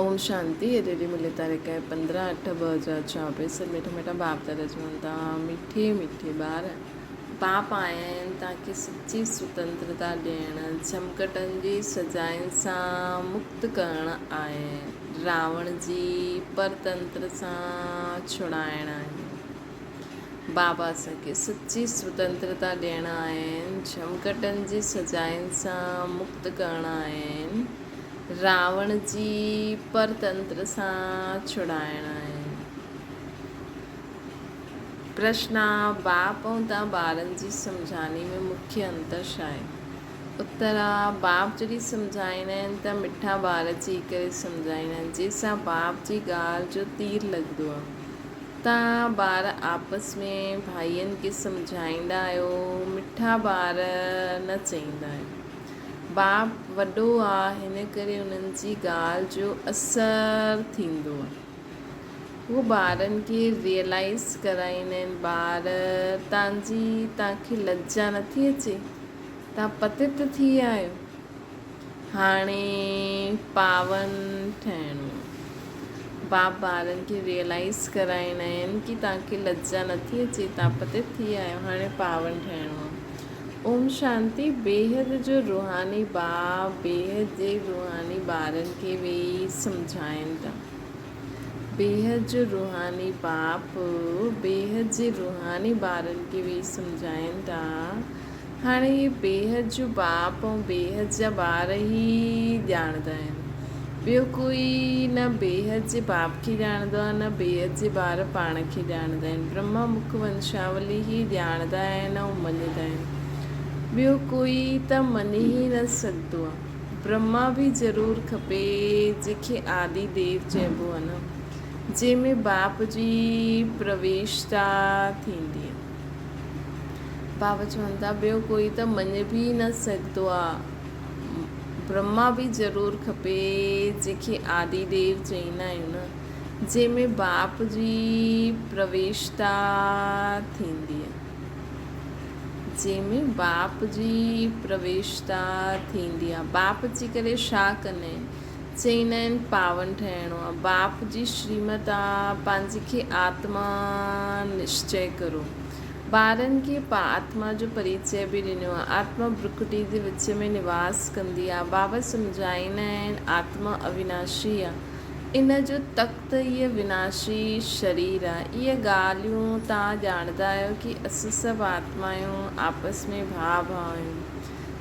اوم شانتي اڄ جي ملي تاريخ آهي 15 اٺ 2024 سر مٺا مٺا باپ دادا چون ٿا مٺي مٺي ٻار باپ آيا آهن توهان کي سچي سوتنترتا ڏيڻ جهمڪٽن جي سزائن سان مڪت ڪرڻ آيا آهن راوڻ جي پرتنتر سان ڇڙائڻ آيا آهن بابا اسان کي سچي سوتنترتا ڏيڻ آيا آهن جهمڪٽن جي سزائن سان مڪت ڪرڻ آيا آهن راوڻ جي پرتنتر سان ڇڙائڻ آهن. پرشن، باپ ۽ تان ٻارن جي سمجهاڻي ۾ مکيه انتر ڇا آهي؟ اتر، باپ جڏهن سمجهائيندا آهن ته مٺا ٻار چئي ڪري سمجهائيندا آهن، جنهن سان باپ جي ڳالهه جو تير لڳندو آهي. تان ٻار آپس ۾ ڀائين کي سمجهائيندا آهيو، مٺا ٻار نه چئيندا آهيو. باپ وڏو آ هن ڪري انهن جي ڳالهه جو اثر ٿيندو آ. هو ٻارن کي ريئلائيز ڪرائيندا آهن ٻار تان جي تان کي لڄا نٿي اچي تان پتت ٿي ويا آهيو هاڻي پاون ٺهڻو آ. باپ ٻارن کي ريئلائيز ڪرائيندا آهن ڪي تان کي لڄا نٿي اچي تان پتت ٿي ويا آهيو هاڻي پاون ٺهڻو آ. اوم شانتي بيحد جو روحاني باپ بيحد جي روحاني ٻارن کي ويهي سمجهائين ٿا. بيحد جو روحاني باپ بيحد جي روحاني ٻارن کي ويهي سمجهائين ٿا. هاڻي هي بيحد جو باپ ۽ بيحد جا ٻار ئي ڄاڻندا آهن. ٻيو ڪوئي نه بيحد جي باپ کي ڄاڻندو آهي نه بيحد جي ٻار پاڻ کي ڄاڻندا آهن. برهما مک ونشاولي ئي ڄاڻندا آهن ۽ مڃيندا آهن. ٻيو ڪوئي ته مڃي ئي نه سگهندو آهي. برهما به ضرور کپي جنهن کي آدي ديو چئبو آهي نه، جنهن ۾ باپ جي پرويشتا ٿيندي آهي. بابا چون ٿا ٻيو ڪوئي ته مڃي به نه سگهندو آهي. برهما به ضرور کپي جنهن کي آدي ديو چئيندا آهيون نه، جنهن ۾ باپ جي پرويشتا ٿيندي آهي. جنهن ۾ باپ جي پرويشتا ٿيندي آهي. باپ اچي ڪري ڇا ڪندا آهن؟ چئيندا آهن پاون ٺهڻو آهي. باپ جي شريمت آ، پنهنجي کي آتما نشچي ڪرو. ٻارن کي آتما جو پريچئه به ڏنو آهي. آتما برڪٽي جي وچ ۾ نواس ڪندي آهي. بابا سمجهائيندا آهن آتما اويناشي آهي. ان جو تخت هيء وناشي شرير آهي. اهي ڳالهيون توهان ڄاڻندا آهيو ڪي اسين سڀ آتمائون آپس ۾ ڀاء ڀاء آهيون.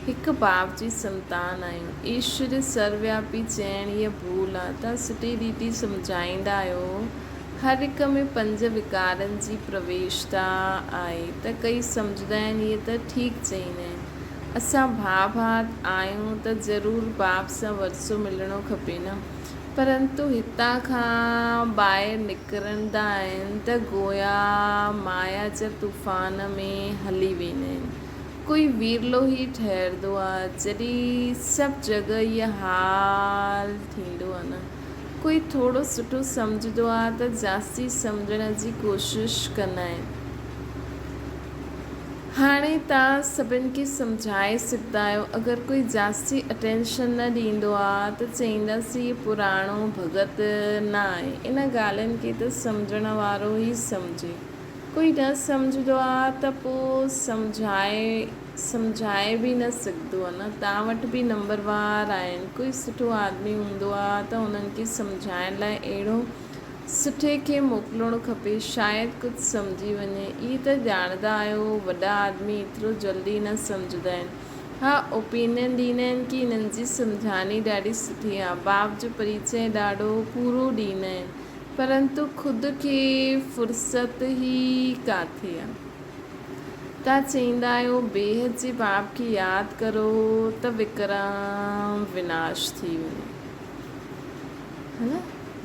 هڪ باپ جي سنتان آهيون. ايشور سروياپي چئڻ هيء ڀول آهي. توهان سٺي ريتي سمجهائيندا آهيو. هر هڪ ۾ پنج وڪارن جي پرويشتا آهي ته ڪئي سمجهندا آهن اهي ته ٺيڪ چئيندا آهن. اسان ڀاء ڀاء آهيون ته ضرور باپ سان ورثو ملڻو کپي نه. پرنتو هتان کان ٻاهر نڪرندا آهن ته گويا مايا جا طوفان ۾ هلي ويندا آهن. ڪوئي ويرلو ئي ٺهرندو آهي. جڏهن سڀ جڳهه اهي حال ٿيندو آهي نه. ڪوئي ٿورو سٺو سمجهندو آ ته جاستي سمجهڻ جي ڪوشش ڪندا آهن. هاڻي توهان سڀن کي سمجهائي سگهندا آهيو. اگر ڪوئي جاستي اٽينشن نه ڏيندو آ ته چئينداسين هي پراڻو ڀڳت نه آهي. ان ڳالهين کي ته سمجهڻ وارو ئي سمجهي. ڪوئي نه سمجهندو آ ته پو سمجهائي سمجهائي به نه سگهندو آ نه تان وٽ به نمبر وار آهن ڪوئي سٺو آدمي هوندو آ ته انهن کي سمجهائڻ لاء اهڙو سٺي کي موڪلڻو کپي شايد ڪجهه سمجهي وڃي اهي ته ڄاڻندا آهيو وڏا آدمي ايترو جلدي نه سمجهندا آهن ها اوپينين ڏيندا آهن ڪي انهن جي سمجهاني ڏاڍي سٺي آ باپ جو پريچئه ڏاڍو پورو ڏيندا آهن پرنتو خود کي فرصت ئي ڪاٿي آ. تان چئيندا آهيو بيحد جي باپ کي ياد ڪرو ته وڪرم وناش ٿي وڃي. ها نه؟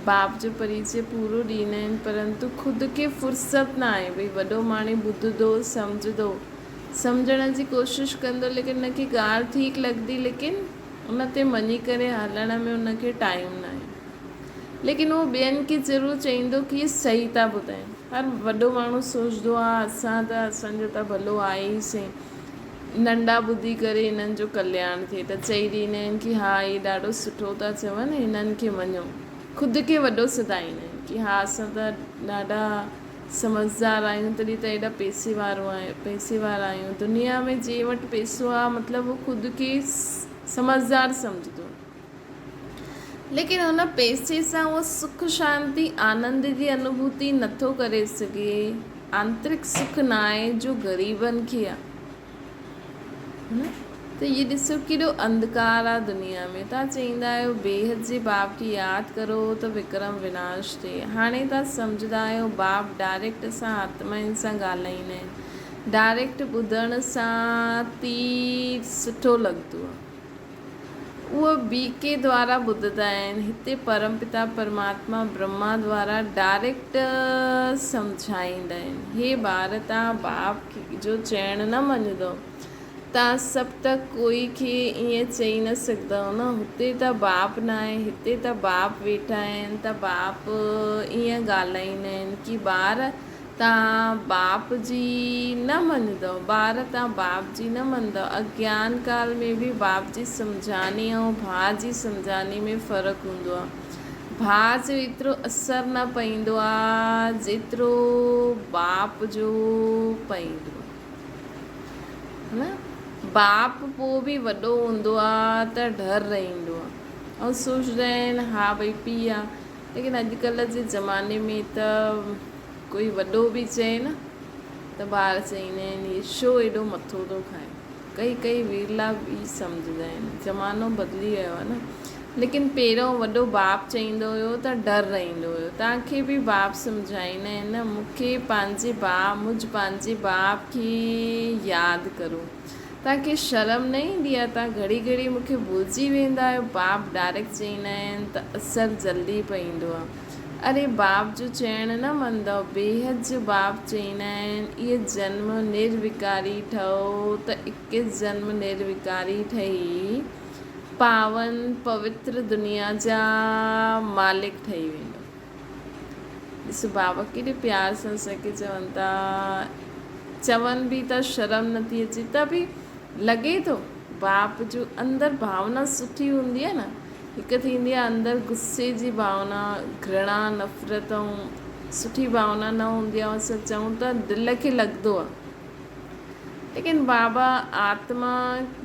باپ جو پريچي پورو ڏيندا آهن پرنتو خود کي فرصت نه آهي ڀئي وڏو ماڻهو ٻڌندو سمجهندو سمجهڻ جي ڪوشش ڪندو ليڪن ان کي ڳالهه ٺيڪ لڳندي ليڪن ان تي مڃي ڪري هلڻ ۾ ان کي ٽائيم ناهي. ليڪن هو ٻين کي ضرور چئيندو ڪي اهي صحيح ٿا ٻڌائين. هر وڏو ماڻهو سوچندو آهي اسان ته اسان جو ته ڀلو آهي ئي سهي. ننڍا ٻڌي ڪري هنن جو ڪلياڻ ٿئي ته چئي ڏيندا آهن ڪي ها اهي ڏاڍو سٺو ٿا چون هنن کي مڃو. خود کي وڏو سڏائيندا آهن ڪي ها اسان ته ڏاڍا سمجهدار آهيون تڏهن ته ايڏا پئسي وارو آهيون پئسي وارا آهيون دنيا ۾ جنهن وٽ پئسو آهي مطلب هو خود کي سمجهدار سمجهندو ليڪن ان پئسي سان هو سک شانتي آنند جي انوڀوتي نٿو ڪري سگهي آنترڪ سک ناهي جو غريبن کي آهي نه ته هي ڏسو ڪيڏو انڌڪار آ دنيا ۾ تان چئيندا آهيو بيحد جي باپ کي ياد ڪرو ته وڪرم وناش ٿئي هاڻي تان سمجهدا آهيو باپ ڊائريڪٽ اسان آتمائن سان ڳالهائيندا آهن ڊائريڪٽ ٻڌڻ سان تير سٺو لڳندو آ اهو بي ڪي دوارا ٻڌندا آهن هتي پرم پتا پرماتما برهما دوارا ڊائريڪٽ سمجهائيندا آهن هي ٻار تان باپ جو چئڻ نه مڃندؤ تان سڀ ته ڪوئي کي ائين چئي نه سگهندؤ نه هتي ته باپ ناهي هتي ته باپ ويٺا آهن ته باپ ائين ڳالهائيندا آهن ڪي ٻار تان باپ جي نه مڃندؤ. ٻار تان باپ جي نه مڃندؤ. اگيان ڪال ۾ به باپ جي سمجهاڻي ۽ ڀاء جي سمجهاڻي ۾ فرق هوندو آ. ڀاء جو ايترو اثر نه پئيندو آ جيترو باپ جو پئيندو آ. نه باپ پوء به وڏو هوندو آ ته ڍر رهندو آ ۽ سوچندا آهن ها ڀئي پيء آ. ليڪن اڄڪلهه جي زماني ۾ ته ڪوئي وڏو به چئي نه ته ٻار چئيندا آهن هي ڇو ايڏو مٿو ٿو کائي ڪئي ڪئي ورلا به سمجهندا آهن زمانو بدلي ويو آهي نه ليڪن پهريون وڏو باپ چئيندو هيو ته ڊر رهندو هيو توهان کي به باپ سمجهائيندا آهن نه مون کي پنهنجي باپ مجھ پنهنجي باپ کي ياد ڪرو توهان کي شرم نه ايندي آهي توهان گهڙي گهڙي مون کي ڀلجي ويندا آهيو باپ ڊائريڪٽ چئيندا آهن ته اثر جلدي پئيندو آهي اري باپ جو چئڻ نه مندؤ بيحد جو باپ چئيندا آهن اهي جنم نروڪاري ٺهو ته اڪيس جنم نروڪاري ٺهي پاون پوتر دنيا جا مالڪ ٺهي ويندؤ. ڏس بابا ڪيڏي پيار سان اسان کي چون ٿا چون به ٿا شرم نٿي اچي ته به لڳي ٿو باپ جو اندر ڀاونا سٺي هوندي آهي نه هڪ ٿيندي آهي اندر غصي جي ڀاونا گهرڻا نفرت ۽ سٺي ڀاونا نه هوندي آهي اسان چئون ٿا دل کي لڳندو آهي ليڪن بابا آتما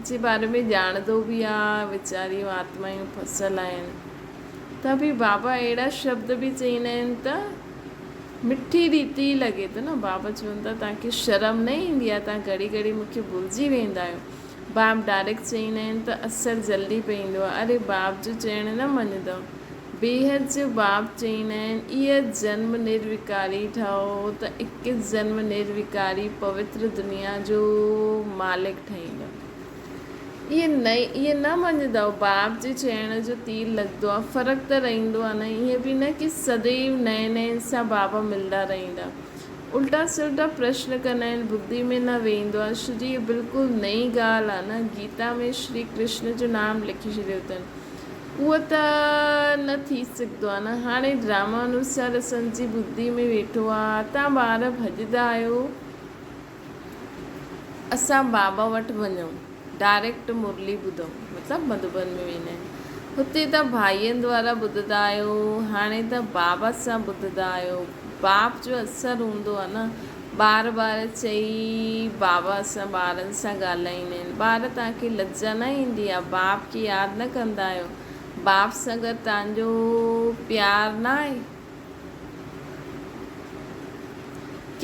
جي باري ۾ ڄاڻندو به آهي ويچاريون آتمائون ڦسل آهن ته به بابا اهڙا شبد به چئيندا آهن ته مٺي ريتي ئي لڳي ٿو نه بابا چون ٿا توهان کي شرم نه ايندي آهي توهان گهڙي گهڙي مون کي ڀلجي ويندا آهيو باب ڊائريڪٽ چئيندا آهن ته اثر جلدي پئيندو آهي اري باب جو چئڻ نه مڃندؤ بيحد جو باب چئيندا آهن ايء جنم نروڪاري ٺهو ته اڪيس جنم نروڪاري پوتر دنيا جو مالڪ ٺهيندؤ. ائين نه ائين نه مڃندؤ باپ جي چئڻ جو تير لڳندو آ فرق ته رهندو آ نه ائين به نه ڪي سديو نئين نئين سان بابا ملدا رهندا الٽا سلٽا پرشن ڪندا آهن ٻڌي ۾ نه ويندو آ شري هي بلڪل نئين ڳالهه آ نه گيتا ۾ شري ڪرشن جو نام لکي ڇڏيو اٿن اهو ته نه ٿي سگهندو آ نه هاڻي ڊراما انوسار اسان جي ٻڌي ۾ ويٺو آ تان ٻار ڀڄدا آهيو اسان بابا وٽ وڃون ڊائريڪٽ مرلي ٻڌون مطلب مڌوبن ۾ ويندا آهن هتي ته ڀائين دوارا ٻڌندا آهيو هاڻي ته بابا سان ٻڌندا آهيو باپ جو اثر هوندو آهي نه ٻار ٻار چئي بابا سان ٻارن سان ڳالهائيندا آهن ٻار توهان کي لڄا نه ايندي آهي باپ کي ياد نه ڪندا آهيو باپ سان گڏ توهان جو پيار نه آهي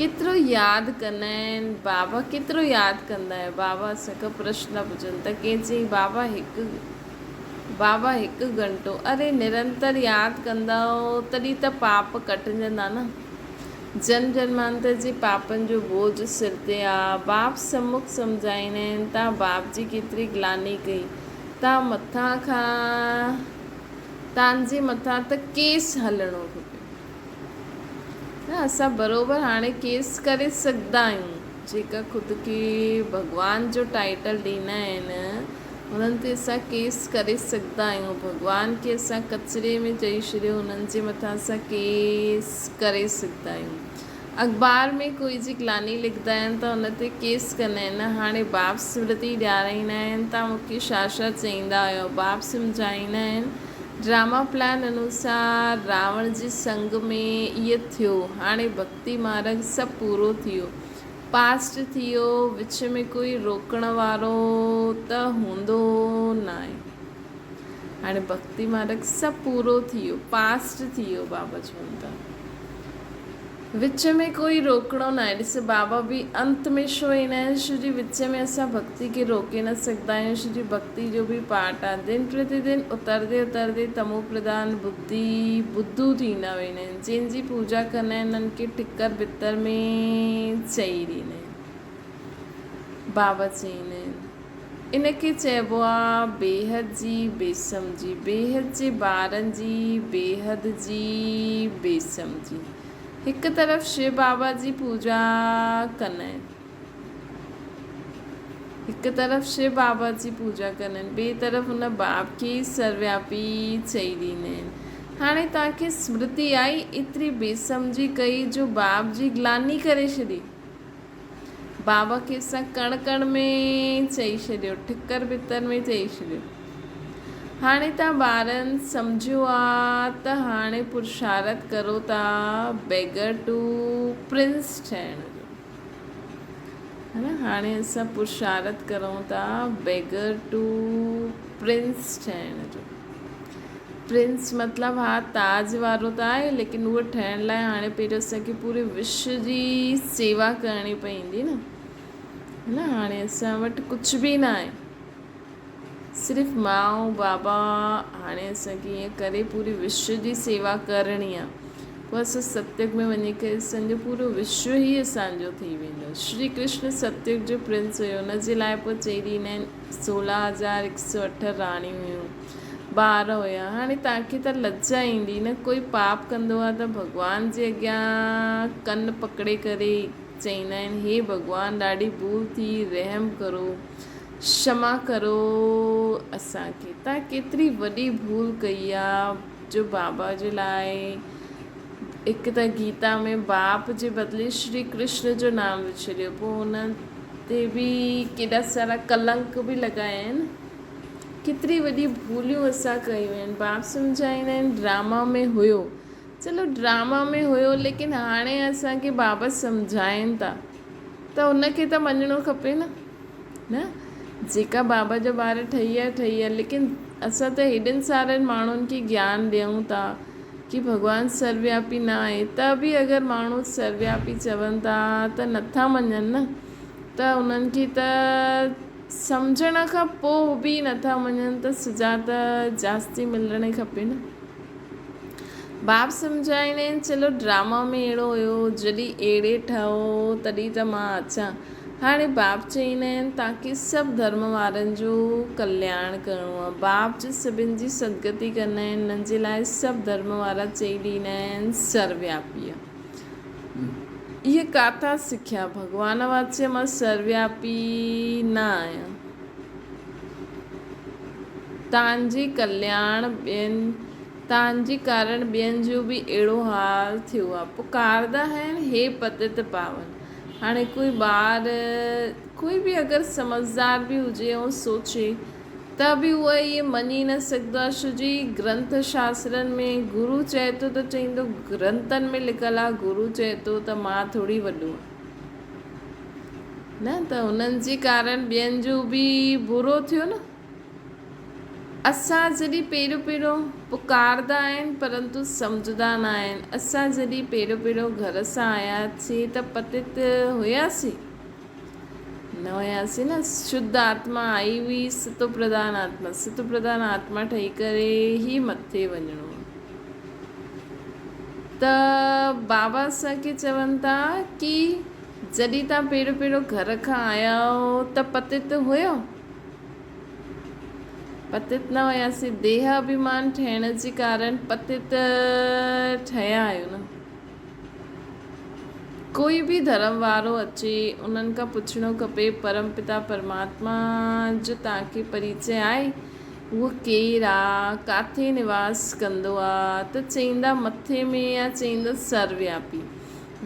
ڪيترو ياد ڪندا آهن بابا ڪيترو ياد ڪندا آهيو بابا اسان کان پرشن ٿا پڇن ته ڪنهن چيائين بابا هڪ بابا هڪ گهنٽو اري نرنتر ياد ڪندؤ تڏهن ته پاپ ڪٽجندا نه جنم جنمانتر جي پاپن جو بوجھ سر تي آ باپ سمک سمجهائيندا آهن تان باپ جي ڪيتري گلاني ڪئي تان مٿان کان تان جي مٿان ته ڪيس هلڻو کپي نه اسان بروبر هاڻي ڪيس ڪري سگهندا آهيون جيڪا خود کي ڀڳوان جو ٽائيٽل ڏيندا آهن انهن تي اسان ڪيس ڪري سگهندا آهيون ڀڳوان کي اسان ڪچري ۾ چئي ڇڏيو انهن جي مٿان اسان ڪيس ڪري سگهندا آهيون اخبار ۾ ڪوئي جي گلاني لکندا آهن ته ان تي ڪيس ڪندا آهن. هاڻي باپ سمرتي ڏيارائيندا آهن ته مون کي ڇا ڇا چئيندا هيو. باپ سمجهائيندا آهن ڊراما پلان انوسار راوڻ جي سنگ ۾ ائين ٿيو. هاڻي ڀڳتي مارڳ سڀ پورو ٿي ويو. پاسٽ ٿي ويو. وچ ۾ ڪوئي روڪڻ وارو ته هوندو ناهي. هاڻي ڀڳتي مارڳ سڀ پورو ٿي ويو. پاسٽ ٿي ويو بابا چون ٿا. وچ ۾ ڪوئي روڪڻو ناهي. ڏس بابا به انت ۾ ڇو ايندا آهن ڇو جي وچ ۾ اسان ڀڳتي کي روڪي نه سگهندا آهيون ڇو جي ڀڳتي جو به پارٽ آهي دن پرتي دن اتردي اتردي تمو پرڌان ٻڌي ٻڌو ٿيندا ويندا آهن جنهن جي پوڄا ڪندا آهن انهن کي ٺڪر ڀتر ۾ چئي ڏيندا آهن بابا چئيندا آهن. ان کي چئبو آ بيحد جي بيسمجهي، بيحد جي ٻارن جي بيحد جي بيسمجهي. هڪ طرف شو بابا جي پوڄا ڪن آهن. هڪ طرف شو بابا جي پوڄا ڪن آهن، ٻئي طرف ان باب کي ئي سروياپي چئي ڏيندا آهن. هاڻي توهان کي سمرتي آئي، ايتري بيسمجهي ڪئي جو باب جي گلاني ڪري ڇڏي. بابا کي اسان ڪڻ ڪڻ ۾ چئي ڇڏيو، ٺڪر ڀتر ۾ چئي ڇڏيو. هاڻي تان ٻارن سمجهيو آ ته هاڻي پرشارت ڪرو ٿا بيگر ٽو پرنس ٺهڻ جو. ها نه هاڻي اسان پرشارت ڪرون ٿا بيگر ٽو پرنس ٺهڻ جو. پرنس مطلب ها تاج وارو ته آهي ليڪن اهو ٺهڻ لاء هاڻي پهريون اسان کي پوري وشو جي سيوا ڪرڻي پوندي نه ها نه هاڻي اسان وٽ ڪجهه به نه آهي صرف ماء ۽ بابا هاڻي اسان کي ائين ڪري پوري وشو جي سيوا ڪرڻي آهي پوء اسان ستيگ ۾ وڃي ڪري اسان جو پورو وشو ئي اسان جو ٿي ويندو شري ڪرشن ستيگ جو پرنس هيو ان جي لاء پوء چئي ڏيندا آهن 16108 راڻيون هيون ٻار هيا. هاڻي توهان کي ته لڄ ايندي نه. ڪوئي پاپ ڪندو آهي ته ڀڳوان جي اڳيان ڪن پڪڙي ڪري چئيندا آهن، هي ڀڳوان ڏاڍي ڀول ٿي، رحم ڪرو، ڪشما ڪرو اسان کي. توهان ڪيتري وڏي ڀول ڪئي آ جو بابا جي لاء هڪ ته گيتا ۾ باپ جي بدلي شري ڪرشن جو نام وڇڙيو پوء ان تي به ڪيڏا سارا ڪلنڪ به لڳايا آهن. ڪيتري وڏي ڀوليون اسان ڪيون آهن باپ سمجهائيندا آهن ڊراما ۾ هيو چلو ڊراما ۾ هيو ليڪن هاڻي اسان کي بابا سمجهائين ٿا ته ان کي ته مڃڻو کپي نه نه جيڪا بابا جا ٻار ٺهي ويا ٺهي ويا ليڪن اسان ته هيڏن سارن ماڻهن کي گيان ڏيون ٿا ڪي ڀڳوان سروياپي نه آهي ته به اگر ماڻهو سروياپي چون ٿا ته نٿا مڃن نه ته انهن کي ته سمجهڻ کان پوء به نٿا مڃن ته سزا ته جاستي ملڻ کپي نه. باب سمجهائيندا آهن چلو ڊراما ۾ اهڙو هيو جڏهن اهڙي ٺهو تڏهن ته مان اچان. هاڻي باب چئيندا آهن تاڪي سڀ ڌرم وارن جو ڪلياڻ ڪرڻو آهي. باب جو سڀن جي سدگتي ڪندا آهن انهن جي لاء سڀ ڌرم وارا چئي ڏيندا آهن سروياپي. اهي ڪاٿان سکيا؟ ڀڳوان واچي مان سروياپي نه آهيان. تان جي ڪلياڻ ٻين تان جي ڪارڻ ٻين جو به اهڙو حال ٿيو آ. پڪاردا آهن هي پتت پاون. هاڻي ڪوئي ٻار ڪوئي به اگر سمجهدار به هجي ۽ سوچي ته به هو ائين مڃي نه سگهندو آهي ڇو جي گرنٿ شاسترن ۾ گرو چئي ٿو ته چئيندو گرنٿن ۾ لکيل آهي گرو چئي ٿو ته مان ٿوري وڏو آهيان نه ته انهن جي ڪارڻ ٻين جو به برو ٿيو نه اسان جڏهن پهريون پهريون پڪاردا آهن پرنتو سمجهندا نه آهن اسان جڏهن پهريون پهريون گهر سان آياسين ته پتت هياسين نه هياسين نه شڌ آتما آئي هئي ستو پرڌان آتما ستو پرڌان آتما ٺهي ڪري ئي مٿي وڃڻو ته بابا اسان کي چون ٿا ڪي جڏهن تان پهريون پهريون گهر کان آيا هو ته پتت هيو پتت نه هياسين ديهه اڀيمان ٺهڻ جي ڪارڻ پتت ٺهيا آهيو نه ڪوئي به ڌرم وارو اچي انهن کان پڇڻو کپي پرم پتا پرماتما جو توهان کي پريچي آهي؟ اهو ڪير آ؟ ڪاٿي نواس ڪندو آ؟ ته چئيندا مٿي ۾ يا چئيندا سروياپي.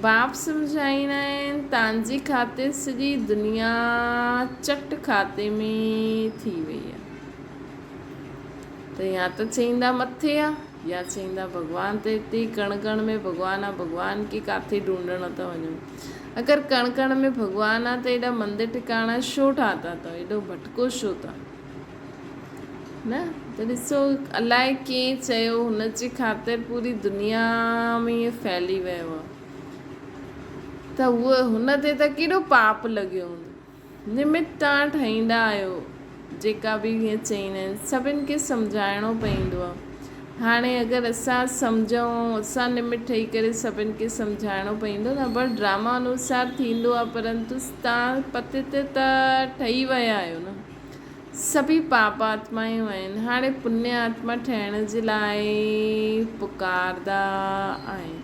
باپ سمجهائيندا آهن تان جي خاطر سڄي دنيا چٽ کاتي ۾ ٿي وئي آ. ته ته يا ته چئيندا مٿي آ يا چئيندا ڀڳوان ته هتي ئي ڪڻ ڪڻ ۾ ڀڳوان آ ڀڳوان کي ڪاٿي ڍونڍڻ ٿا وڃون. اگر ڪڻ ڪڻ ۾ ڀڳوان آ ته ايڏا مندر ٺڪاڻا ڇو ٺاتا اٿو ايڏو ڀٽڪو ڇو ٿا. نه ته ڏسو الائي ڪنهن چيو هن جي خاطر پوري دنيا ۾ ائين ڦهلي ويو آ ته هو هن تي ته ڪيڏو پاپ لڳيو هوندو. نمت توهان ٺاهيندا آهيو، جيڪا به هيئن چئيندا آهن، سڀن کي سمجهائڻو پئيندو آهي. هاڻي اگر اسان سمجهون، اسان نمت ٺهي ڪري سڀن کي سمجهائڻو پئيندو نه، پر ڊراما انوسار ٿيندو آهي، پرنتو توهان پتت ته ٺهي ويا آهيو نه. سڀئي پاپ آتمائون آهن، هاڻي پڃ آتما ٺهڻ جي لاء پڪاردا آهن.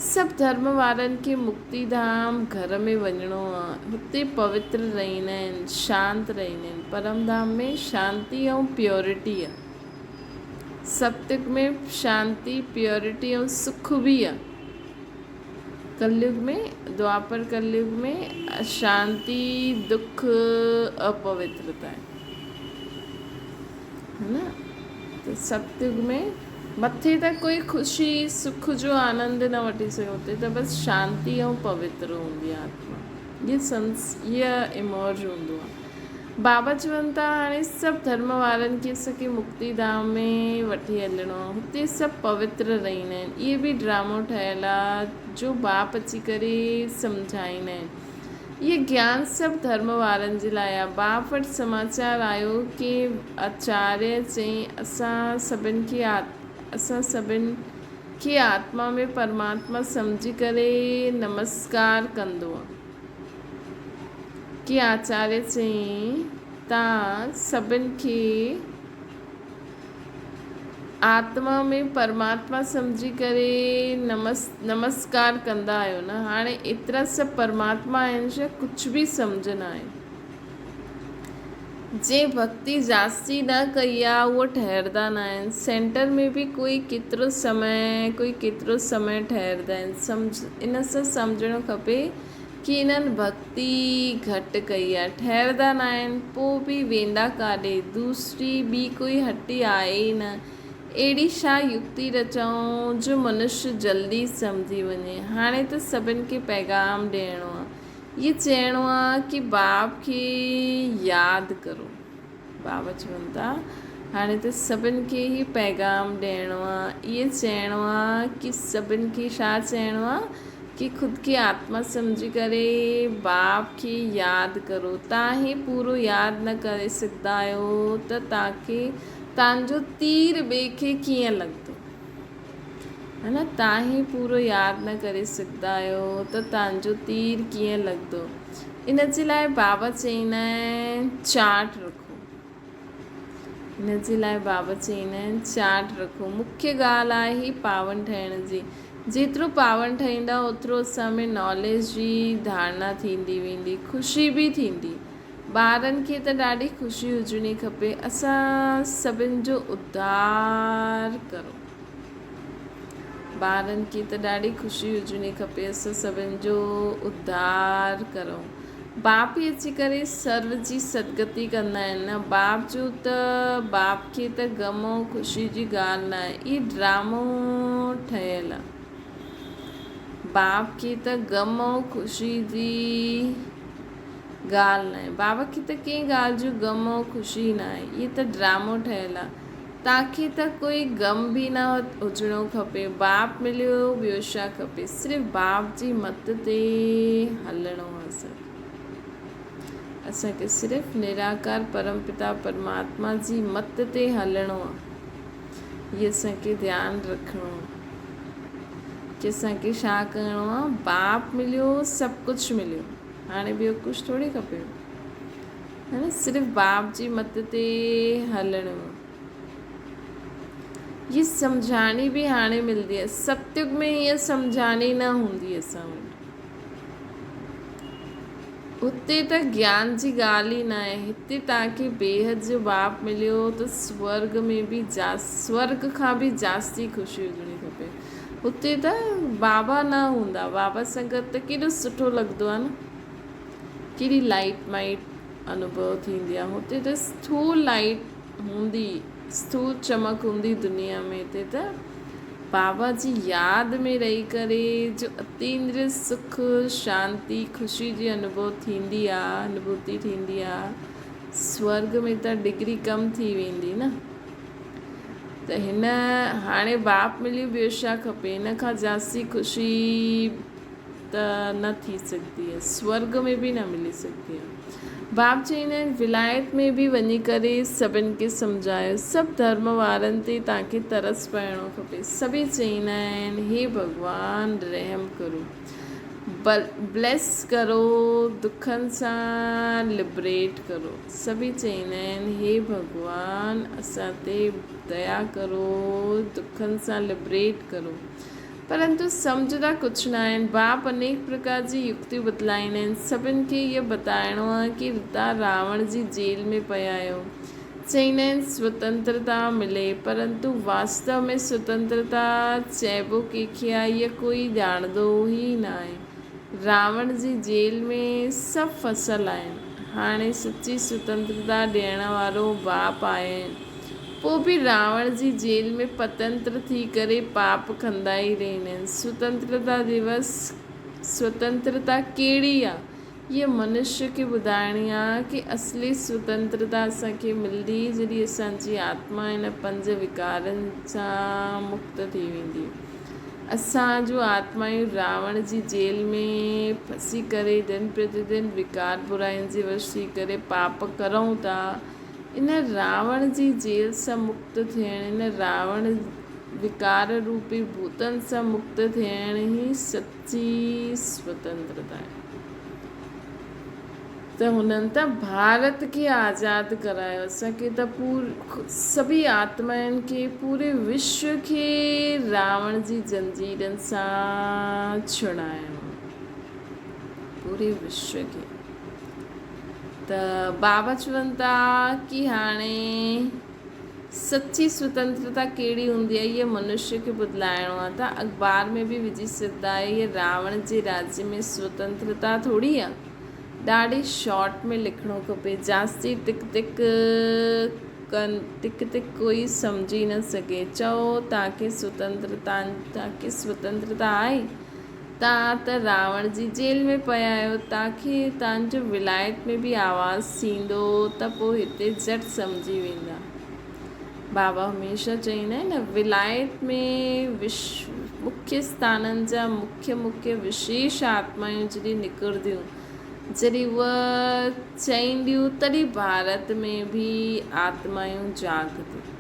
سڀ ڌرم وارن کي مڪتي ڌام گهر ۾ وڃڻو آ. هتي پوتر رهندا آهن، شانت رهندا آهن. پرم ڌام ۾ شانتي ۽ پيورٽي آ. ستيگ ۾ شانتي، پيورٽي ۽ سک به آ. ڪليگ ۾، دوآپر ڪليگ ۾ اشانتي، دک، اپوترتا آهي. ها نه؟ ته ستيگ ۾ مٿي ته ڪوئي خوشي، سک جو آنند نه وٺي سگهي، اتي ته بس شانتي ۽ پوتر هوندي آهي آتما. هي سنس، هي امرج هوندو آهي. بابا چون ٿا هاڻي سڀ ڌرم وارن کي اسان کي مڪتي ڌام ۾ وٺي هلڻو آهي. هتي سڀ پوتر رهندا آهن. اهي به ڊرامو ٺهيل آهي جو باپ اچي ڪري سمجهائيندا آهن. اهي گيان سڀ ڌرم وارن جي لاء آ. باپ وٽ سماچار آيو ڪي آچاريه چئين اسان سڀن کي اسان سڀن کي آتما ۾ پرماتما سمجهي ڪري نمسڪار ڪندو آ. ڪي آچاريه چئين تان سڀن کي آتما ۾ پرماتما سمجهي ڪري نمسڪار ڪندا آهيو نه هاڻي ايترا سڀ پرماتما آهن ڇا ڪجهه به سمجهه نه آهي جنهن ڀڳتي جاستي نه ڪئي آ اهو ٺهردا نه آهن سينٽر ۾ به ڪوئي ڪيترو سمي ڪوئي ڪيترو سمي ٺهردا آهن سمجهه ان سان سمجهڻو کپي ڪي انهن ڀڳتي گهٽ ڪئي آ، ٺهردا ناهن، پو به ويندا ڪاڏي، دوسري ٻي ڪوئي هٽي آهي ئي نه، اهڙي ڇا يڪتي رچائون جو منش جلدي سمجهي وڃي، هاڻي ته سڀن کي پيغام ڏيڻو آ، هي چئڻو آ ڪي باپ کي ياد ڪرو. بابا چون ٿا هاڻي ته سڀن کي هي پيغام ڏيڻو آ، اهي چئڻو آ ڪي سڀن کي ڇا چئڻو آ ڪي خود کي آتما سمجهي ڪري باپ کي ياد ڪرو، تان هي پورو ياد نه ڪري سگهندا آهيو ته تان کي تان جو تير ٻئي کي ڪيئن لڳندو؟ ها نه تان هي پورو ياد نه ڪري سگهندا آهيو ته تان جو تير ڪيئن لڳندو؟ ان جي لاء بابا چئيندا آهن چارٽ رکو. ان جي لاء بابا چئيندا آهن چارٽ رکو. مکيه ڳالهه آهي پاون ٺهڻ جي. جيترو پاون ٺهيندا اوترو اسان ۾ ناليج جي ڌارڻا ٿيندي ويندي. خوشي به ٿيندي. ٻارن کي ته ڏاڍي خوشي هجڻي کپي. اسان سڀن جو اڌار ڪرو. ٻارن کي ته ڏاڍي خوشي هجڻي کپي اسان سڀن جو اڌار ڪرون. باپ ئي اچي ڪري سرو جي سدگتي ڪندا آهن نه باپ جو ته باپ کي ته غم ۽ خوشي جي ڳالهه ناهي اهي ڊرامو ٺهيل آهي باپ کي ته غم ۽ خوشي جي ڳالهه ناهي بابا کي ته ڪنهن ڳالهه جو غم ۽ خوشي ناهي اهي ته ڊرامو ٺهيل آهي تانکي ته ڪوئي غم به نه هجڻو کپي. باپ مليو ٻيو ڇا کپي. صرف باپ جي مت تي هلڻو آ اسان کي. اسان کي صرف نراڪار پرم پتا پرماتما جي مت تي هلڻو آ. هي اسان کي ڌيان رکڻو آ. ڪي اسان کي ڇا ڪرڻو آ. باپ مليو سڀ ڪجهه مليو. هاڻي ٻيو ڪجهه ٿوري کپي. ها نه صرف باپ جي مت تي هلڻو. هي سمجهاڻي به هاڻي ملندي آهي. ستيگ ۾ هيء سمجهاڻي نه هوندي اسان وٽ. هتي ته گيان جي ڳالهه ئي ناهي. هتي توهان کي بيحد جو باپ مليو ته سورڳ ۾ به سورڳ کان به جاستي خوشي هجڻي کپي. هتي ته بابا نه هوندا. بابا سان گڏ ته ڪيڏو سٺو لڳندو آهي نه. ڪهڙي لائيٽ مائيٽ انوڀو ٿيندي آهي. هتي ته اسٿول لائيٽ هوندي. اسٿول چمڪ هوندي دنيا ۾ هتي ته بابا جي ياد ۾ رهي ڪري جو اتيندريه سک، شانتي، خوشي جي انوڀو ٿيندي آ، انوڀوتي ٿيندي آ، سورڳ ۾ ته ڊگري ڪم ٿي ويندي نه. ته هن هاڻي باپ مليو ٻيو ڇا کپي، هن کان جاسي خوشي ته نه ٿي سگهندي آ، سورڳ ۾ به نه ملي سگهندي آ. باب چئيندا آهن، ولايت ۾ به وڃي ڪري سڀن کي سمجهايو، سڀ ڌرم وارن تي توهان کي ترس پئڻو کپي. سڀئي چئيندا آهن، هي ڀڳوان رحم ڪرو، بليس ڪرو، دکن سان لبريٽ ڪرو. سڀئي چئيندا آهن، هي ڀڳوان اسان تي ديا ڪرو، دکن سان لبريٽ ڪرو. پرنتو سمجهندا ڪجهه نه آهن. باپ انيڪ پرڪار جي يڪتيون بتلائيندا آهن. سڀن کي اهو بتائڻو آهي ڪي تان راوڻ جي جيل ۾ پيا آهيو. چئيندا آهن سوتنترتا ملي. پرنتو واستو ۾ سوتنترتا چئبو ڪنهن کي آهي اهو ڪوئي ڄاڻندو ئي نه آهي. راوڻ جي جيل ۾ سڀ ڦسل آهن. هاڻي سچي سوتنترتا ڏيڻ وارو باپ آيا آهن. پوء به راوڻ جي جيل ۾ پتنتر ٿي ڪري پاپ ڪندا ئي رهندا آهن. سوتنترتا ديوس سوتنترتا ڪهڙي آ؟ هيء منشيء کي ٻڌائڻي آ ڪي اصلي سوتنترتا اسان کي ملندي جڏهن اسان جي آتما هن پنج وڪارن سان مڪت ٿي ويندي. اسان جون آتمائون راوڻ جي جيل ۾ ڦسي ڪري دن پرتي دن وڪار براين جي وش ٿي ڪري پاپ ڪرون ٿا. ان راوڻ جي جيل سان مڪت ٿيڻ، ان راوڻ وڪار روپي ڀوتن سان مڪت ٿيڻ ئي سچي سوتنترتا آهي. ته هنن ته ڀارت کي آزاد ڪرايو، اسان کي ته سڀئي آتمائن کي، پوري وشو کي راوڻ جي زنجيرن سان ڇڙايو، پوري وشو کي. ته بابا چون ٿا ڪي هاڻي سچي سوتنترتا ڪهڙي هوندي آهي اهو منشي کي بدلائڻو آهي ته اخبار ۾ به وجهي سگهندا آهيو اهي راوڻ جي راجيه ۾ سوتنترتا ٿوري آهي ڏاڍي شارٽ ۾ لکڻو کپي جاستي تڪ تڪ ڪن تڪ تڪ ڪوئي سمجهي نه سگهي چئو تاکي سوتنترتا تاکي سوتنترتا آهي تان ته راوڻ جي جيل ۾ پيا آهيو، تان کي تان جو ولايت ۾ به آواز ٿيندو ته پوء هتي جهٽ سمجهي ويندا. بابا هميشه چئيندا آهن نه ولايت ۾ مکيه اسٿانن جا مکيه مکيه وشيش آتمائون جڏهن نڪرنديون، جڏهن اهي چئينديون تڏهن ڀارت ۾ به آتمائون جاڳنديون.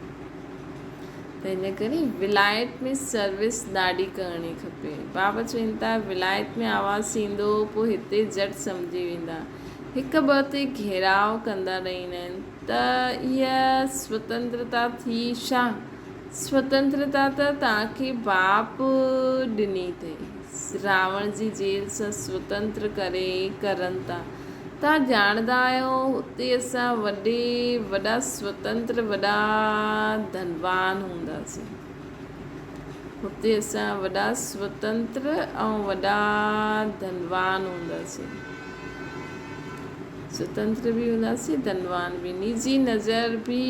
ته ان ڪري ولايت ۾ سروس ڏاڍي ڪرڻي کپي. بابا چون ٿا ولايت ۾ آواز ٿيندو پوء هتي جهٽ سمجهي ويندا. هڪ ٻه تي گهيراء ڪندا رهندا آهن ته هيء سوتنترتا ٿي ڇا؟ سوتنترتا ته توهان کي باپ ڏني اٿئي. راوڻ جي جيل سان سوتنتر ڪري ڪرن ٿا. توهان ڄاڻندا آهيو هتي اسان وڏي وڏا سوتنتر وڏا ڌنوان هونداسين. هتي اسان وڏا سوتنتر ۽ وڏا ڌنوان هونداسين. سوتنتر به هونداسين ڌنوان به. نجي نظر به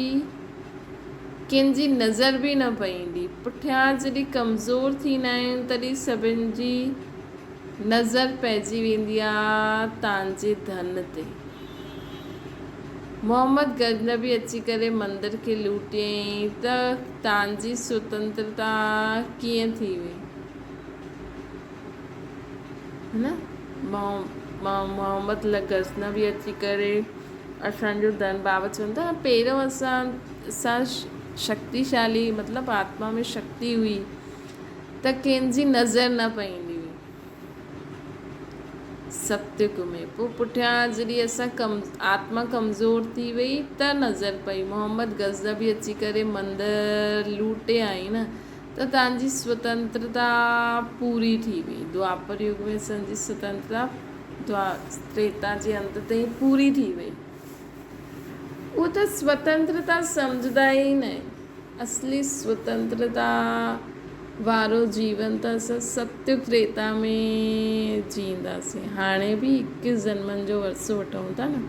ڪنهن جي نظر به نه پئيندي. پٺيان جڏهن ڪمزور ٿيندا آهيون تڏهن سڀن جي نظر پئجي ويندي آ تان جي ڌن تي. محمد غزنوي اچي ڪري مندر کي لوٽيائين ته تان جي سوتنترتا ڪيئن ٿي وئي؟ نه محمد غزنوي اچي ڪري اسان جو ڌن بابا چون ٿا نه پهريون اسان اسان شڪتيشالي مطلب آتما ۾ شڪتي هئي ته ڪنهن جي نظر نه پئيندي هئي ستيگ ۾ پوء پٺيان جڏهن اسان ڪم آتما ڪمزور ٿي وئي ته نظر پئي محمد غزنوي اچي ڪري مندر لوٽي آئي نه ته تان جي سوتنترتا پوري ٿي وئي دوآپر يگ ۾ اسان جي سوتنترتا تريتا جي انت تائين پوري ٿي وئي اهو ته سوتنترتا سمجهندا ئي نه آهن اصلي سوتنترتا وارو جيون ته اسان ستيگ تريتا ۾ جيئنداسين. هاڻي به اڪيس جنمن جو ورثو وٺون ٿا نه.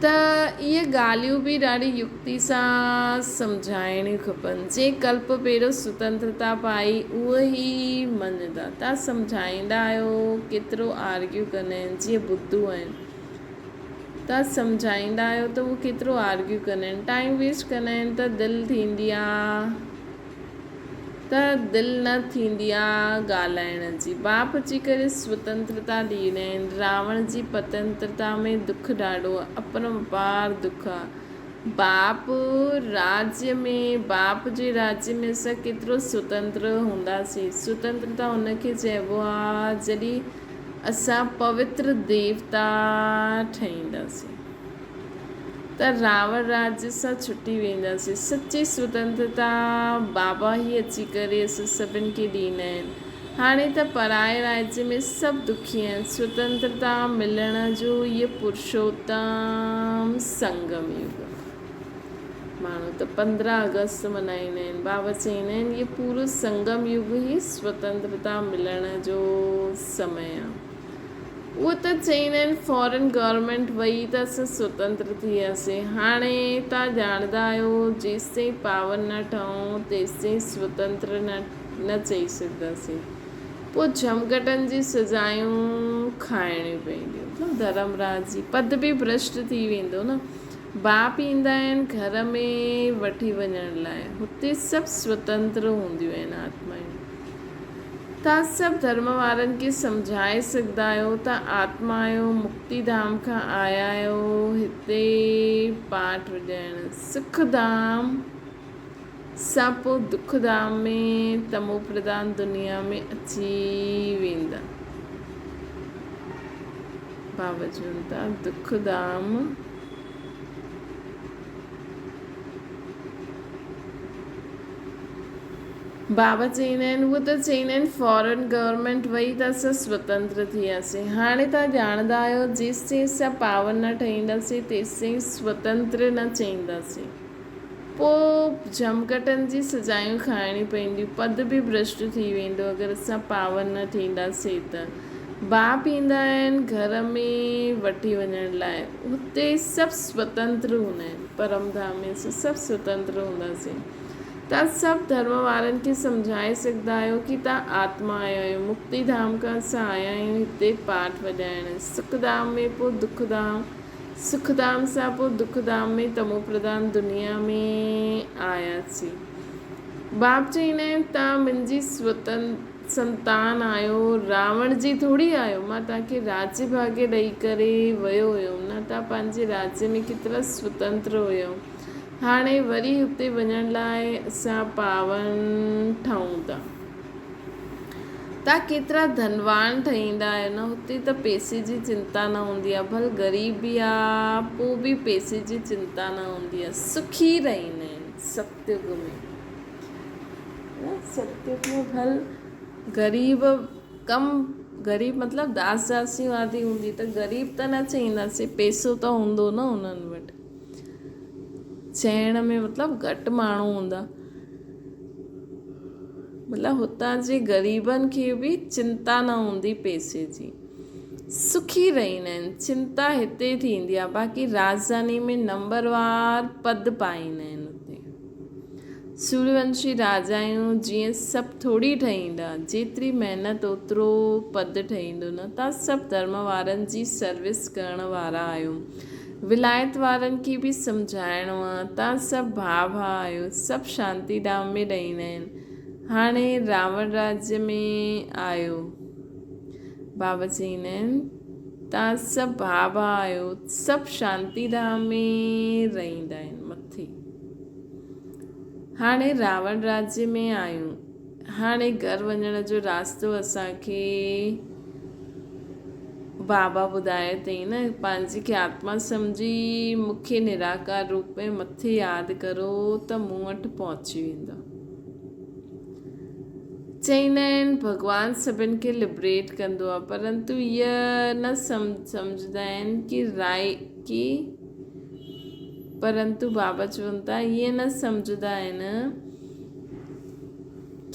ته اهي ڳالهيون به ڏاڍي يڪتي سان سمجهائڻيون کپن. جنهن ڪلپ پهريون سوتنترتا پائي اهو ئي مڃندا. توهان سمجهائيندا آهيو ڪيترو آرگيو ڪندا آهن جيئن بدو آهن. توهان سمجهائيندا آهيو ته اهو ڪيترو آرگيو ڪندا آهن. ٽائيم ويسٽ ڪندا آهن ته دل ٿيندي آ. ته دل نه ٿيندي آ ڳالهائڻ جي. باپ اچي ڪري سوتنترتا ڏيندا آهن. راوڻ جي پتنترتا ۾ دک ڏاڍو آ. اپرمپار دک آ. باپ راڄ ۾ باپ جي راڄ ۾ اسان ڪيترو سوتنتر هونداسين. سوتنترتا ان کي چئبو آ جڏهن اسان پوتر ديوتا ٺهينداسين. ته راوڻ راڄ سان ڇٽي وينداسين. سچي سوتنترتا بابا ئي اچي ڪري اسان سڀن کي ڏيندا آهن. هاڻي ته پرائي راڄ ۾ سڀ دکي آهن. سوتنترتا ملڻ جو هيء پرشوتم سنگم يگ آهي. ماڻهو ته 15 آگسٽ ملهائيندا آهن. بابا چئيندا آهن هيء پورو سنگم يگ ئي سوتنترتا ملڻ جو سمي آهي. اهو ته چئيندا آهن فارين گورنمينٽ وئي ته اسان سوتنتر ٿي وياسين. هاڻي توهان ڄاڻندا آهيو جيستائين پاور نه ٺهون تيستائين سوتنتر نه چئي سگهنداسين. پوء جهمگهٽن جي سزايون کائڻيون پونديون. مطلب ڌرم راج جي پد به ڀرشٽ ٿي ويندو نه. باپ ايندا آهن گهر ۾ وٺي وڃڻ لاء. هتي سڀ سوتنتر هونديون آهن آتمائون. توهان سڀ ڌرم وارن کي سمجهائي سگهندا آهيو ته آتما آهيو، مڪتي ڌام کان آيا آهيو، هتي پاٺ وڄائڻ. سک ڌام سان پوء دک ڌام ۾ تمو پرڌان دنيا ۾ اچي ويندا. بابا چون ٿا دک ڌام. بابا چئيندا آهن، اهو ته چئيندا آهن فارن گورنمينٽ وئي ته اسان سوتنتر ٿي وياسين. هاڻي توهان ڄاڻندا آهيو جيستائين اسان پاور نه ٺهينداسين تيستائين سوتنتر نه چئينداسين. پوء جهمگهٽن جي سزايون کائڻيون پونديون، پد به ڀرشٽ ٿي ويندو اگر اسان پاور نه ٿينداسين ته. باپ ايندا آهن گهر ۾ وٺي وڃڻ لاء. هتي سڀ سوتنتر هوندا آهن. پرم ڌام ۾ اسان سڀ سوتنتر هونداسين. توهان سڀ ڌرم وارن کي سمجهائي سگهندا آهيو ڪي توهان آتما آيا آهيو، مڪتي ڌام کان اسان آيا آهيون هتي پاٺ وڄائڻ، سک ڌام ۾ پوء دک ڌام، سک ڌام سان پوء دک ڌام ۾ تمو پرڌان دنيا ۾ آياسين. باپ چئيندا آهن توهان منهنجي سنتان آهيو، راوڻ جي ٿوري آهيو، مان توهان کي راڄ ڀاڳ ڏئي ڪري ويو هيم نه، توهان پنهنجي راڄ ۾ ڪيترا سوتنتر هيؤ. هاڻي وري اتي وڃڻ لاء اسان پاون ٺهون ٿا. تان ڪيترا ڌنوان ٺهيندا آهيو نه هتي ته پئسي جي چنتا نه هوندي آهي ڀل غريب به آ پو به پئسي جي چنتا نه هوندي آهي سکي رهيندا آهن ستيگ ۾ ستيگ ۾ ڀل غريب ڪم غريب مطلب داس داسيون آدي هوندي ته غريب ته نه چئينداسين پئسو ته هوندو نه انهن وٽ. چئڻ ۾ مطلب گهٽ ماڻهو هوندا. مطلب هتان جي غريبن کي به چنتا نه هوندي پئسي جي. سکي رهندا آهن. چنتا هتي ٿيندي آهي باقي راڄڌاني ۾ نمبروار پد پائيندا آهن هتي. سوريونشي راجايون جيئن سڀ ٿوري ٺهيندا. جيتري محنت اوترو پد ٺهيندو نه. تان سڀ ڌرم وارن جي سروس ڪرڻ وارا آهيو. ولايت وارن کي به سمجهائڻو آ تان سڀ ڀاء ڀاء آهيو. سڀ شانتي ڌام ۾ رهندا آهن. هاڻي راوڻ راڄ ۾ آيو. بابا چئيندا آهن تان سڀ ڀاء ڀاء آهيو. سڀ شانتي ڌام ۾ رهندا آهن مٿي. هاڻي راوڻ راڄ ۾ آهيون. هاڻي گهر وڃڻ جو راستو اسان کي بابا ٻڌايو اٿئي نه، پنهنجي کي آتما سمجهي مون کي نراڪار روپ ۾ مٿي ياد ڪرو ته مون وٽ پهچي ويندا. چئيندا آهن ڀڳوان سڀن کي لبريٽ ڪندو آهي پرنتو هيء نه سمجهندا آهن ڪي رائي ڪي پرنتو بابا چون ٿا ائين نه سمجهندا آهن.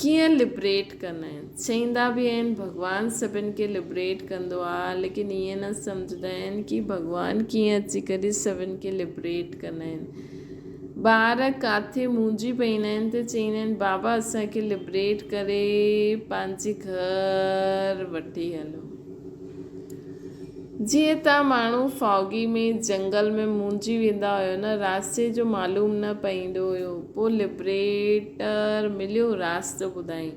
ڪيئن لبريٽ ڪندا آهن؟ چئيندا به آهن ڀڳوان سڀن کي لبريٽ ڪندو آ ليڪن ائين نه سمجهندا آهن ڪي ڀڳوان ڪيئن اچي ڪري سڀن کي لبريٽ ڪندا آهن. ٻار ڪاٿي مونجهي پئيندا آهن ته چئيندا آهن بابا اسان کي لبريٽ ڪري پنهنجي گهر وٺي هلو. جيئن ته ماڻهو فوگي ۾ جنگل ۾ منهنجي ويندا هيو نه راستي جو معلوم نه پئيندو هيو پو لبريٽر مليو راستو ٻڌائين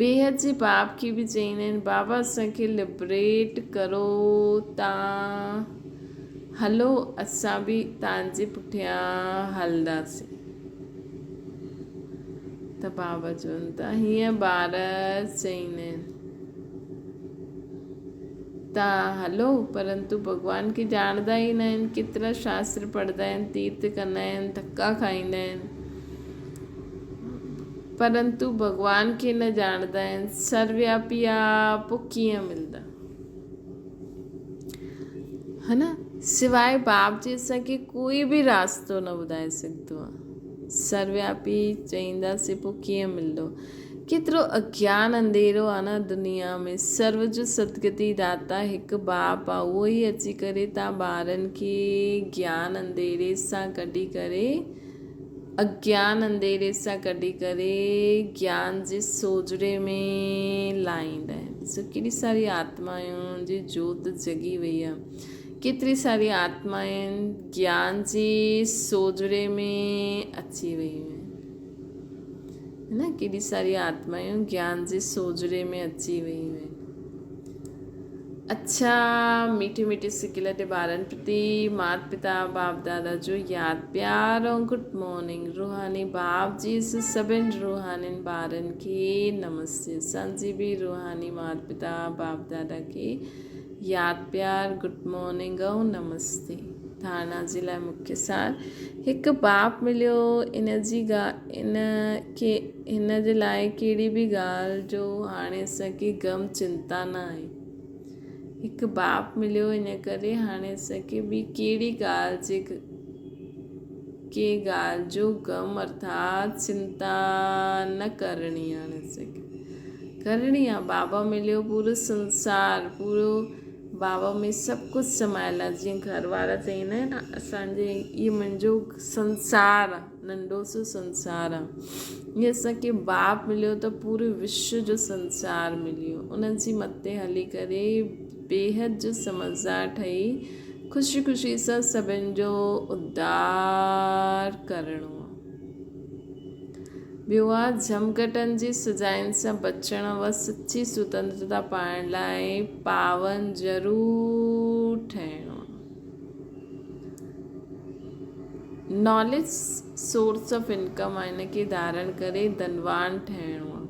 بيحد جي باپ کي به چئيندا آهن بابا اسان کي لبريٽ ڪرو تان هلو اسان به تان جي پٺيان هلنداسين ته بابا چون ٿا هيئن ٻار چئيندا آهن. ته هلو، پرنتو ڀڳوان کي ڄاڻندا ئي نه آهن، ڪيترا شاستر پڙهندا آهن، تيرٿ ڪندا آهن، ڌڪا کائيندا آهن، پرنتو ڀڳوان کي نه ڄاڻندا آهن، سروياپي آ، پوء ڪيئن ملندا؟ ها نه، سواء باپ جي اسان کي ڪوئي به راستو نه ٻڌائي سگهندو آ. سروياپي چئينداسين پوء ڪيئن ملندو؟ ڪيترو اگيان انڌيرو آ نه دنيا ۾. سرو جو ستگتي داتا هڪ باپ آ اهو ئي اچي ڪري تان ٻارن کي گيان انڌيري سان ڪڍي ڪري اگيان انڌيري سان ڪڍي ڪري گيان جي سوجهري ۾ لائيندا آهن. ڏسو ڪيڏي ساري آتمائن جي جوت جڳي وئي آ. ڪيتري ساري آتمائن گيان جي سوجهري ۾ اچي ويون آهن. نه ڪيڏي ساري آتمائون گيان جي سوجهري ۾ اچي ويون آهن. اڇا ميٺي ميٺي سڪيل تي ٻارن پرتي مات پتا باپ دادا جو ياد پيار ۽ گڊ مارننگ روحاني باپ جي سڀن روحانين ٻارن کي نمستي اسان جي به روحاني مات پتا باپ دادا کي ياد پيار، گڊ مارننگ ۽ نمستي. ڌارڻا جي لاء مکيه سار هڪ باپ مليو ان جي ان کي هن جي لاء ڪهڙي به ڳالهه جو هاڻي اسان کي غم چنتا نه آهي. هڪ باپ مليو ان ڪري هاڻي اسان کي ٻي ڪهڙي ڳالهه جي ڪي ڳالهه جو غم ارٿات چنتا نه ڪرڻي هاڻي اسان کي. ڪرڻي آ بابا مليو پورو سنسار پورو بابا ۾ سڀ ڪجهه سمايل آ جيئن گهر وارا چئيندا آهن نه اسان جي هي منهنجو سنسار آ ننڍو سو سنسار آ هي اسان کي باپ مليو ته پوري وشو جو سنسار مليو ان جي مٿي هلي ڪري بيحد جو سمجهدار ٺهي خوشي خوشي سان سڀن جو اڌار ڪرڻو آ. ٻيو آ جهمگهٽن جي سزائن سان بچڻ و سچي سوتنترتا پائڻ لاء پاون ضرور ٺهڻو آ. ناليج سورس آف انڪم آ ان کي ڌارڻ ڪري ڌنوان ٺهڻو آ.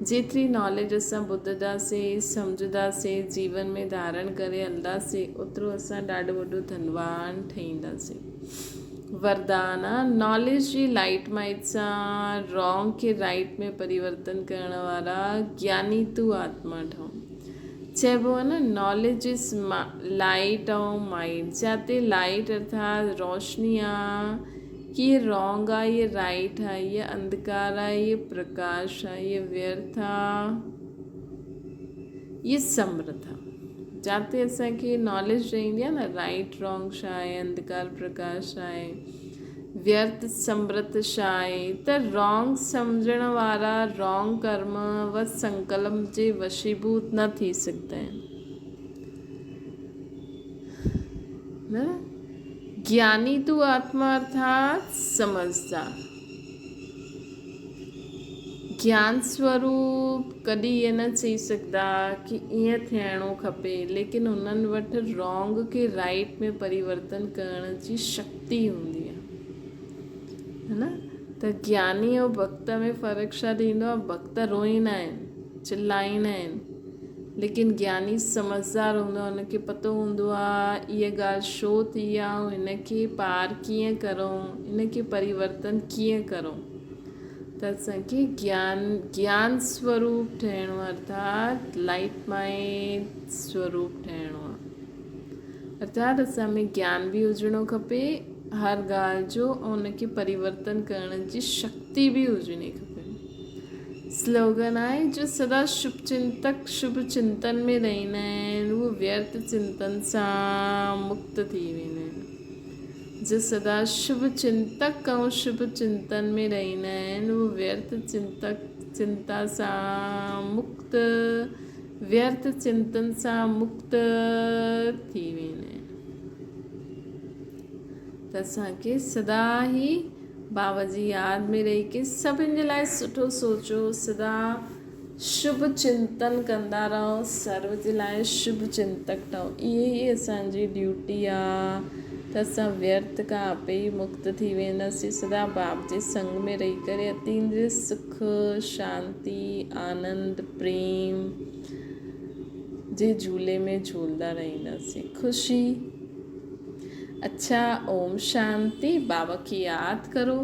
جيتري ناليج اسان ٻڌنداسين، سمجهنداسين، جيون ۾ ڌارڻ ڪري هلنداسين اوترو اسان ڏاڍو وڏو ڌنوان ٺهينداسين. وردان، ناليج جي لائيٽ مائيٽ سان رانگ کي رائيٽ ۾ پريورتن ڪرڻ وارا گياني تون آتما ٺهو. چئبو آهي نه ناليج از لائيٽ ۽ مائيٽ جاتي لائيٽ ارٿات روشني آ ڪي هي رانگ آ هي رائيٽ آ هي انڌڪار آ هي پرڪاش آ هي ويرٿ آ هي سمرٿ آ. جاتي اسان کي ناليج رهندي آ نه رائيٽ رانگ ڇا آهي انڌڪار پرڪاش ڇا آهي ويرٿ سمرٿ ڇا آهي ته رانگ سمجهڻ وارا رانگ ڪرم و سنڪلپ جي وشيڀوت نه ٿي سگهندا آهن نه گياني تون آتما ارٿات سمجهدار. گيان سوروپ ڪڏهن ائين نه چئي سگهندا ڪي ائين ٿيڻو کپي ليڪن انهن وٽ رانگ کي رائيٽ ۾ پريورتن ڪرڻ جي شڪتي هوندي آهي ها نه ته گياني ۽ ڀڳت ۾ فرق ڇا ٿيندو آهي ڀڳت روئيندا آهن چلائيندا آهن ليڪن گياني سمجهدار هوندو آهي ان کي پتو هوندو آهي اها ڳالهه ڇو ٿي آهي ۽ هن کي پار ڪيئن ڪرون ان کي پريورتن ڪيئن ڪرون ته اسان کي گيان گيان سوروپ ٺهڻو آهي ارٿات لائيٽ مائنڊ سوروپ ٺهڻو آهي ارٿات اسان ۾ گيان به هجڻو کپي هر ڳالهه جو ۽ ان کي پريورتن ڪرڻ جي شڪتي به هجڻي کپي. سلوگن آهي جو سدا شڀ چنتڪ شڀ چنتن ۾ رهندا آهن اهي ويرٿ چنتن سان مڪت ٿي ويندا آهن. جو سدا شڀ چنتڪ ۽ شڀ چنتن ۾ رهندا آهن اهي ويرٿ چنتڪ چنتا سان مڪت ويرٿ چنتن سان مڪت ٿي ويندا آهن. ته اسان کي سدا ئي بابا جي ياد ۾ رهي ڪي سڀن جي لاء سٺو سوچو، سدا شڀ چنتن ڪندا رهو، سرو جي لاء شڀ چنتڪ ٺهو. اهي ئي اسان جي ڊيوٽي آ ته اسان ويرٿ کان آپي ئي مڪت ٿي وينداسين. سدا باب جي سنگ ۾ رهي ڪري اتيندري سک، شانتي، آنند، پريم جي جهولي ۾ جهولندا رهنداسين. خوشي. اڇا اوم شانتي بابا کي ياد ڪرو.